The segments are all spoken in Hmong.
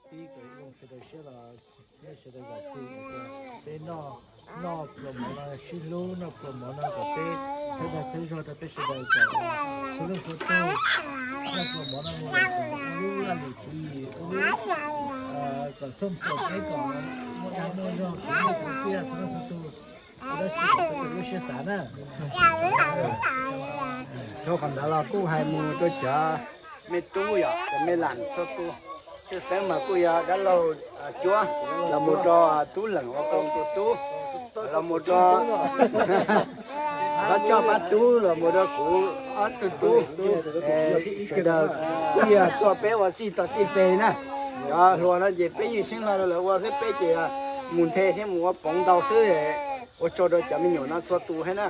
Pib kom zoo sawv daws siab los nej sawv daws zam txim, peb noj, noj pluas mov no sib hlub, noj pluas mov no kom peb thawj dag thawj zog rau peb sawv daws kom txhua leej txhua tus noj pluas mov no mus kom ua lub laj lim tswv yim, ua lub kom xoj kom peb kom muaj dag muaj zog, kom muaj kwv tij txhua leej txhua tus ua dab tsi kom peb lub siab xav na. Dhau qhov ntawd los kuj hais mus rau cov me tub yom, cov me lam txhua tus. Tshwj xeeb mas kuj yog dab laug Cuab los mus rau tub Leej ua qee tus tub, los mus rau Pab Coj Pab Tub los mus rau kuv ob tug tub. Sawv daws kuj yog tuaj peb ua txij tau txij peg na. Cov hluas no ces peb yeej xeeb hlo rau lawv ua xwb, peb ces mus nthe thiab mus ua poov ntau xwb. Ua tsaug rau cov me nyuam no txhua tus thiab na.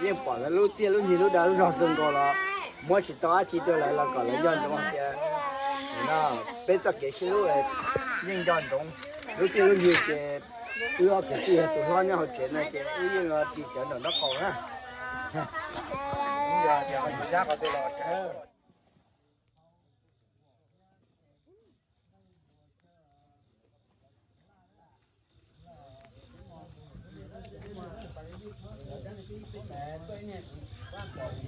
Yeej pom lawv lub txiaj lub ntsig lub dag lub zog kawg nkaus los muab tsis tau dab tsi rau lawv los kom lawv nco ntsoov hais tias peb txoj kev sib hlub yeej nco ntsoov. Lub txiaj lub ntsig ces wb ob kwv tij tus hlob nyob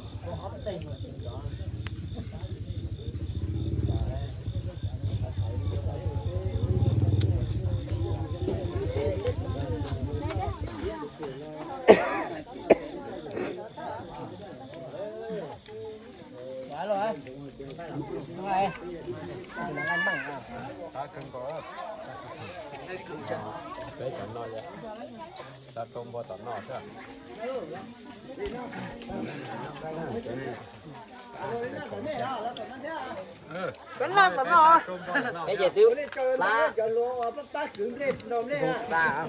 hauv tsev no ces wb yeej ris cawv nram nraub qaum na. Peb tom noj, tom rau npua tom noj xwb. Peb ces twb pab,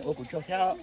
ua kuv tsaug thiab.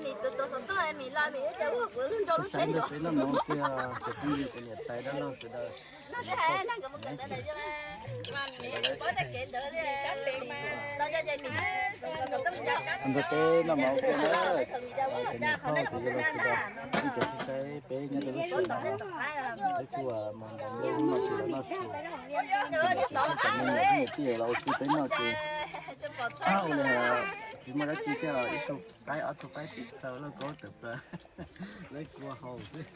Mis tus tus xov tooj mis los mis ib ce ua kuv lub nrau lub tsheb nrau. Peb noj mov kiag cov phooj ywg cov niam tais dab laug sawv daws. Nrog peb noj mov kiag na. Cov phooj ywg los sawv daws, ib cov saib peb nyob rau lub tsev no, peb kuj mus nrog noj su, noj su. Tam no niam tij los ua si peb noj ces ua li tsis muaj dab tsi thiab, ib tug qaib ob tug qaib pem taw lauj kaub tawm plaws, lawv kua haus xwb.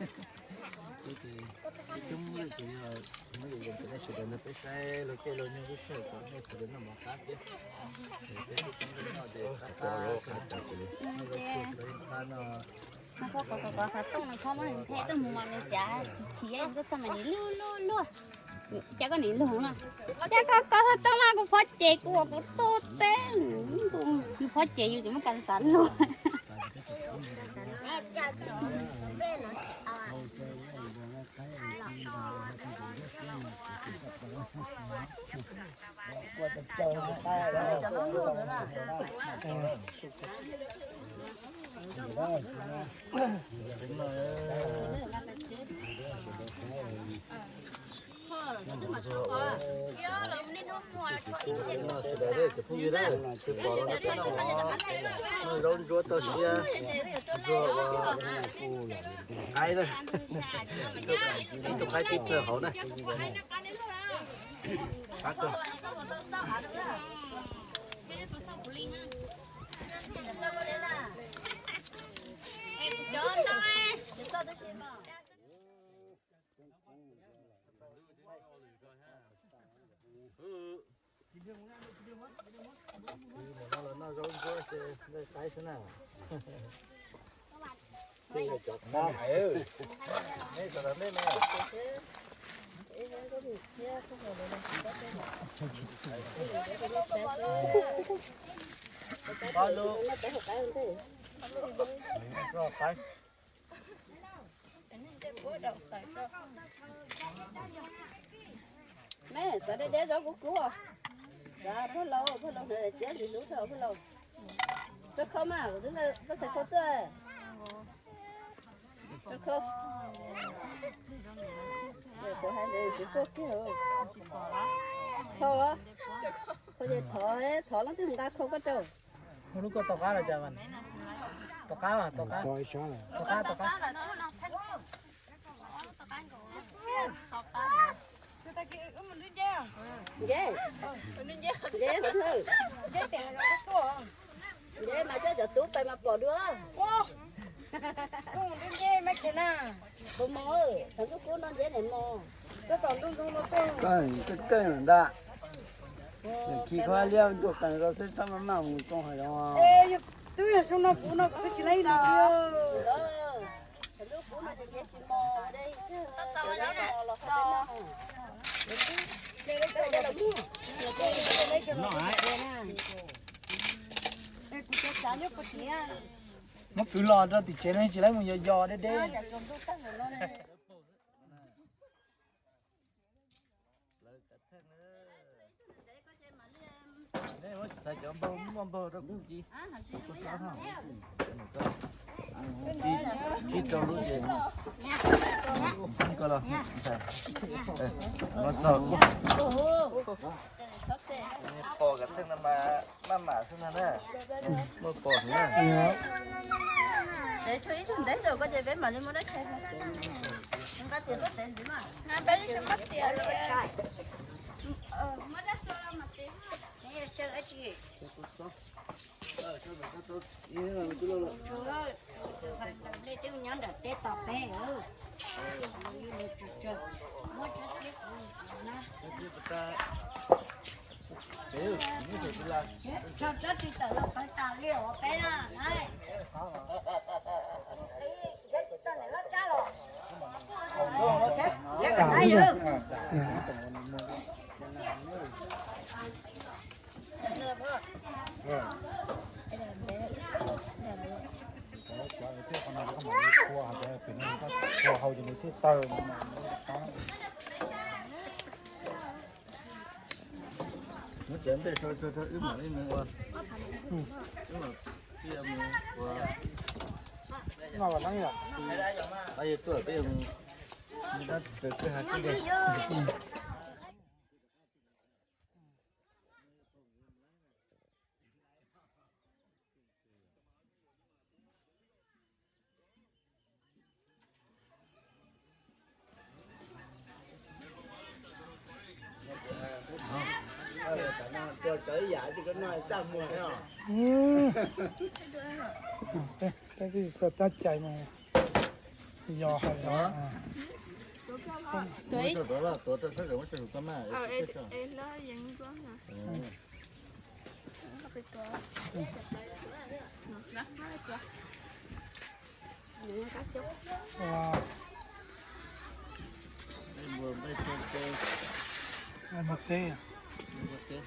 Ces coob coob ces yog muab yus yus cov nej sawv daws nrog peb saib luag caij luag nyoog lub sij hawm kom nej sawv daws noj mov qab thiab. Peb kuj coob noj ces qab qab, nej lauj tsuag lauj yeej qab no. Mas koj kov kov kov xov tooj no, koj muab nws phem tuaj mus mas nws cav chim chim, koj txoj mas nim luag luag luag. Cas koj nim luag no? Cas koj kov xov tooj mas kuv phob ces kuv ua kuv tuag teb. Yus phob ces yus tsis muaj kas xav luag. Zaub ntsuab toj siab, ntsuag ua qaib na, ib tug qaib tib plawg hauv na. Nim no los noj zaub ntsuab ces nqaij qaib xwb na. Cov qab, nej sawv daws noj no. Ob lub, roj qaib. Nej txawv deb deb zaub kub kub. Pog laus, pog laus hnov ciab ntsis hlub thaum pog laus. Rau khau mas, koj xav khau xwb. Rau khau. Kuv hais ntawd kuv tuaj kiag. Khau, khau ces thov, thov leej twg nqa khau koj rau. Hnub koj tom qab los cas? Tom qab, tom qab, tom qab, tom qab. Nce, nce, nce mas coj cov tub pais mas pom dua. Kuv mos, tshav ntuj kub no nce nim mos. Koj keej ntag. Khi kho liab ntuj qees rau xwb txhob maj maj mus txooj hais os. Twb yog xyoo no kuv no kuv twb tsis laib no. Muab kwv los rau tim tsev no tsis laib mus yos yos deb deb. Nej muab tsis xaiv cov npaug, muaj npaug rau kuv ci. Ci rau lub ces ko los no txog. Pom kav theej no mas maj mam xwb no na. Muaj pom na. Tsev tshuav ib tug ntev rau koj ces peb mam li muab dab tsi. Nqa tias tuaj tsev ntxiv mas. Peb muab tias li. Muab dab tsi los mas tias. Nyob ntawm teb tos peb. Muab tsob txiab kuv na. Tso tsob txiab tawm los pawg tas li os peb na. Cov hau ces nws thiaj tawg no mas. Muab cov nplej sau tso rau wb mam li mus ua. Wb mam li mus ua. Qab yuav tuaj peb yuav mus, mus dab tsaws kwj ha tib li. Tab cais mas yog hais los. Tuav rau sab, tuav rau sab, muab tso tus koj mas. Npua, npua teb, npua teb.